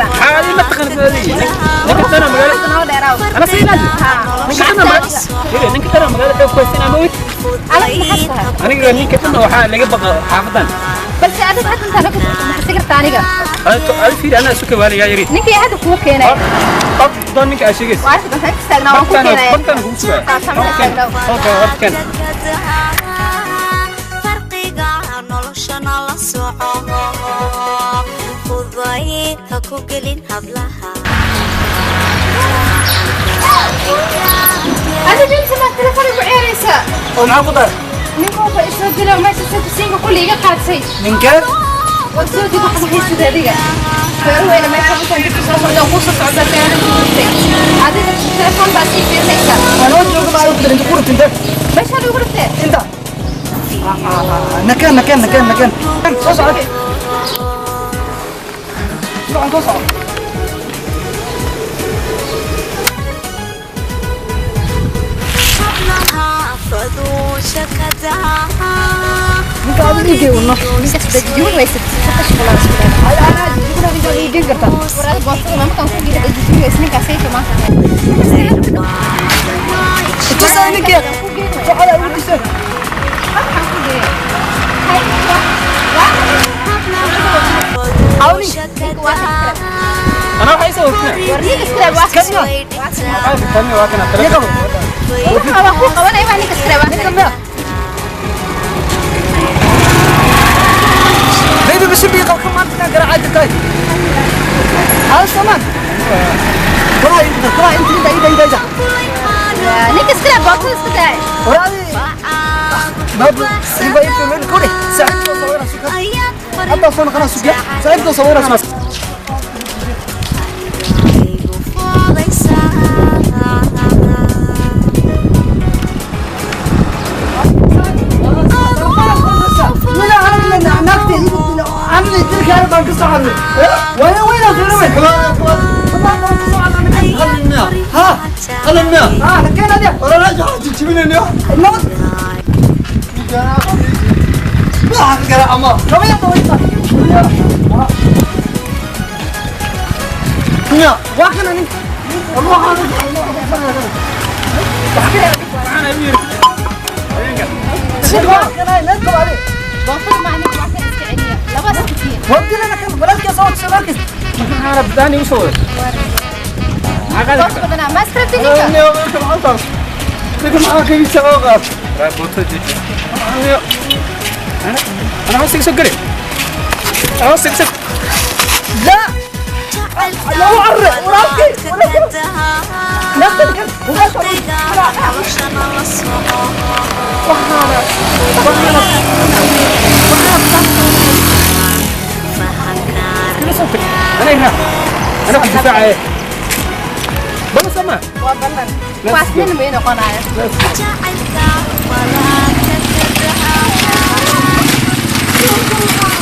kartaa. Xaali ma taqaan sidii. Ninka tana magaalada noo dheeraaw. Ana siinaa. Ninka tana magaalada. Ninka tana magaalada xoog ku haysan ama wid. Adiga maxaa tahay? Aniga ninka tana waxaa laga baqa xaafadan. Balse adiga hadda intaa laga maxaa kartaa aniga? Adiga fiir ana suka waaliga yiri. Ninkii hadda kuu keenay. Qof doon ninka aad sheegaysa. Waa arki doontaa inta taagnaa waan kuu keenaya. Bartaan kugu sugaya. Okay, horta. Farqiga noloshana la soco, fudayd ha ku gelin hablaha. Adiga inta ma telefoon igu ciyaaraysaa? Oo maxaa ku daray? Ninka wuxuu isoo dilay meesha soo kulli iga qaadsay. Ninkee? Waa soo dib wax ma haysid adiga. Feeruhayna meesha intaan dib soo socda kuu soo socda feeraha ku jirtay. Adiga telefoon baa sii fiirinaysaa. Anoo jooga baa ugu daray inta ku rutintay. Meesha lagu rutay. Inta. Nakan nakan nakan nakan. Soo socod. Socon soo socod. Ninka adiga ii geeyo. Ninkaas dajiyoon waysid. Ay anaa jiguna ninka ii geyn kartaa. Waraad boostada maamkan ku geeyo dajiyoon waysid ninkaas ay maanta. Tusaa ninka. Socod ay ugu disay. Ana waxay soo hortay. Warniga iskale waa Kan Waxay tani waa kana Ninka. Waxa ku qabanay waa ninka iskale waa. Ninka miya? Baby bisi bi qalka maanta kan garaacay tahay. Hal saman. Walahi inta walahi inta inta inta inta. Ninka iskale boostada iska daay. Walahi babu iba inta meel kore saaxiibka sawira suka. Hadda soo noqona suka. Saaxiibka sawira suka. Boostada ma ninka waa kan iska celiya. Laba iska tiir. Maxaa rabtaani u soo waday? Boos badanaa ma iska rabtid ninka? Ana hoos iga soo geli. Hoos iga soo. لا لو عرق وراسي Ana ina. Ana ku difaacay. Bal sama. Waa ballan. Kuwaas nin may noqonaya. Jacaylka walaaka ka